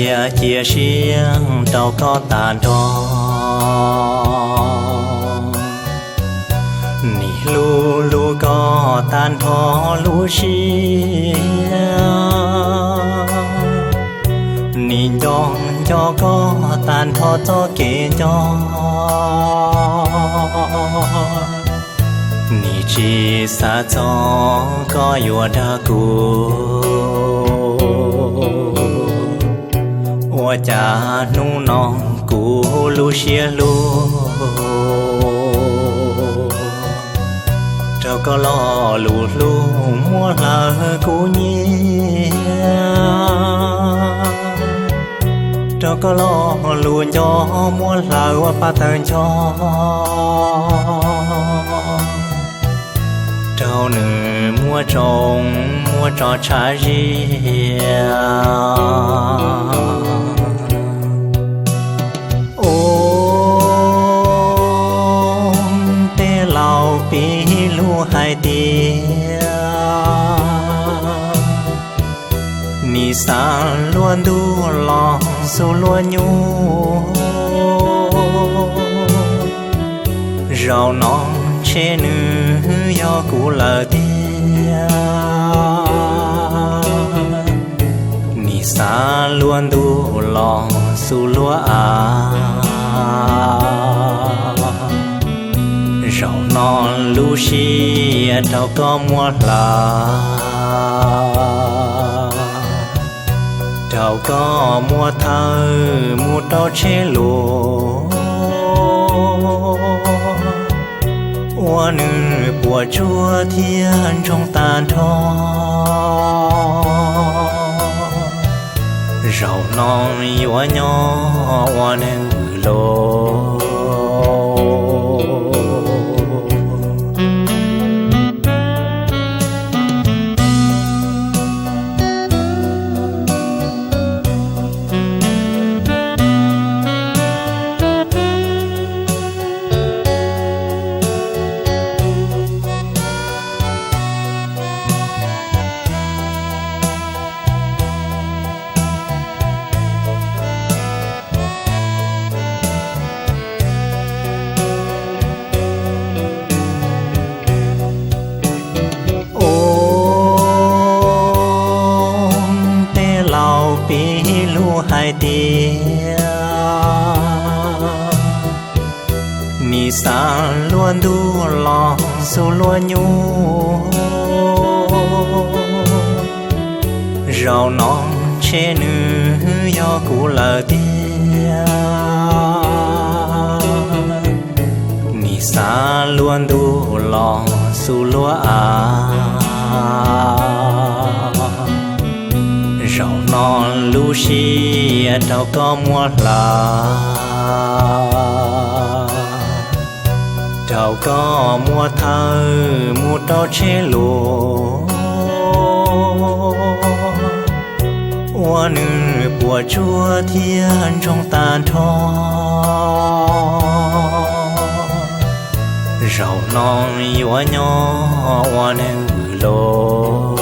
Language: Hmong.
Cia siab rau koj tag nrho, nim hlub hlub koj tag nrho lub siab, nim nco nco koj tag nrho txoj kev nco, nim tsis xav txog koj yuav dag kuv. Ua cas hnub no kuv lub siab hlub rau koj lo lus hlub muab hlawv kuv nyiaj, rau koj lo lus nco muab hlawv ua pa taws ncho, rau nws muab tsoo muab tso tshav zias. Ub, tej laus piv lus hais tias nim xav luag ntuj los xu luag nyuj, zaum no ntshe nws yog kuv lawm tiag. Nim xav luag ntuj los xu luag av, zaum no lub siab rau koj muab hlawv, rau koj muab thawb mus rau tsheb luv, ua nws puas tsuaj thiab ntsoog tag nrho. Zaum no yuav nyob ua neeg vwm los. Ub, tej laus piv lus hais tias nim xav luag ntuj los xu luag nyuj, zaum no ntshe nws yog kuv lawm tiag. Nim xav luag ntuj los xu luag av, zaum no lub siab rau koj muab hlawv, rau koj muab thawb mus rau tsheb luv, ua nws puas tsuaj thiab ntsoog tag nrho. Zaum no yuav nyob ua neeg vwm los.